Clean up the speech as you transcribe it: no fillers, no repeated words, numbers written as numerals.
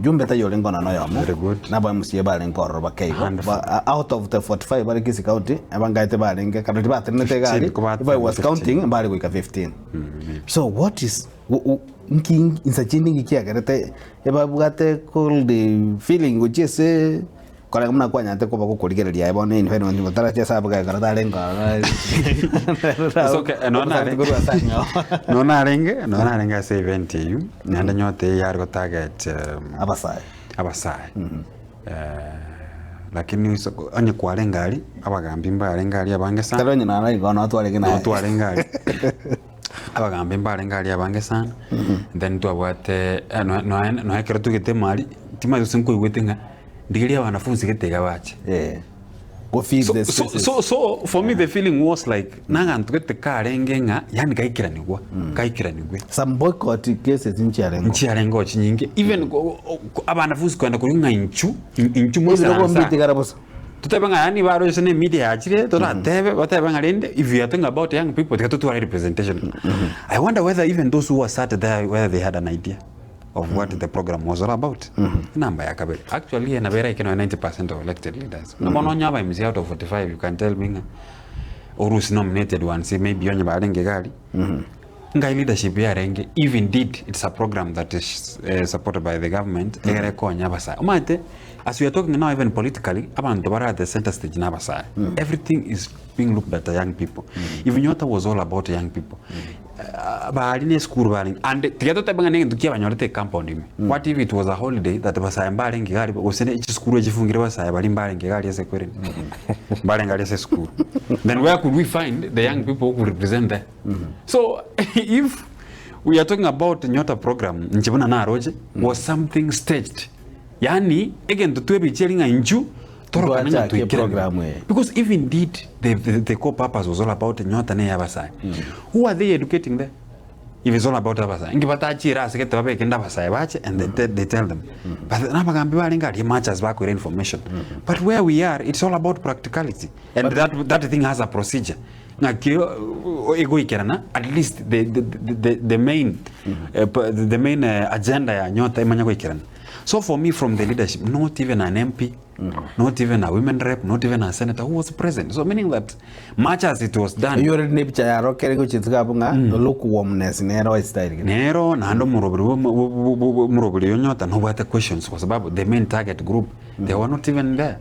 Mjumbe taiyo orenge onana oyomo, Very good. na aba MCA barenge ororo bake igo. Wonderful. Ba- out of the 45 bare Kisii County, abangaete barenge, kare tibatenenete 15, egari, ko if I was 15. counting, mbare goika 15. So what is, wo- wo- nki insa chinde nki kiagerete ebabwate cold feeling gochia ase Korende buna kwanyarete koba gokorigereria aye bono environment gotaracha ase abwo ekero tarenge ororo It's okay, eh, nonya nare- korwa ase ang'ao. Nonya narenge, nonya narenge ase event eywo, naende nyota eywo yare gotarget um, Abasae. abasae. Eh, lakini ase onye kwarenge aria, abagambi mbarenge aria abange sana. Tari onye nonya igo nonya twarenge naye. Nonya twarenge aria. Abagambi mbarenge aria abange sana, then twabwate eh, nonya nonya nonya ekero togete ime aria, timanyeti gose nkoigwete ng'a Ndigerie abanafunsi gete iga bache. Eh. Go feed So, the so, spaces. so, so for me the feeling was like naganto gete karenge ng'a yani gaikeranigwa gaikeranigwe Some boycott cases nchiarengo. nchiarenge chinyinge even ko- ko- abanafunsi kwenda korwa ng'a inchu inchu Ebirogo moisaransa mbitigara bosa. totebe ng'a yani baroche ne media yachire toratebe batebe ng'a rende if you are talking about young people tiga totware representation I wonder whether even those who were sat there whether they had an idea of what the program was all about enamba ya kabere actually nabo eraike nonya 90% of elected leaders mm bono onye aba MCA out of 45 you can tell me ng'a orusi nominated ones maybe onye barenge iga aria ngai leadership yarenge if indeed it's a program that is eh, supported by the government egere ekonya abasae omanyete as we are talking now even politically abanto bare at the center stage na abasae everything is being looked at the young people if nyota was all about young people Baria ne esukuru barenge and tiga totebe ng'a negento kiabanyorete ecompound ime. What if it was a holiday that basae mbarenge iga aria gose ne chisukuru echifungire basae baria mbarenge iga aria ase ekwerende mbarenge aria ase esukuru. Then where could we find the young people who could represent there? So if we are talking about Nyota program inche buna naroche was something staged yaani egento twebicheri ng'a inchu Torokane ng'a Twachakie toikerane. program eye. Because if indeed the, the, the core purpose was all about nyota ne abasae, who are they educating there? If it's all about abasae, inki batachiire ase gete babeke nde abasae bache and they, te- they tell them. But nabagambi barenge aria much as bakoira information. But where we are, it's all about practicality. And that, that thing has a procedure. Ng'aki uh, egoikerana at least the, the, the, the, the main, uh, the main uh, agenda ya nyota emanya goikerana. So for me from the leadership, not even an MP, not even a women rep, not even a senator who was present. So meaning that much as it was done. Eyio already nepicha yaro kere gochia abwo ng'a lukewarmness nero estyle gete. Nero naende omoroberi bwa omoroberi oyo nyota nobwate questions kwa sababu the main target group they were not even there.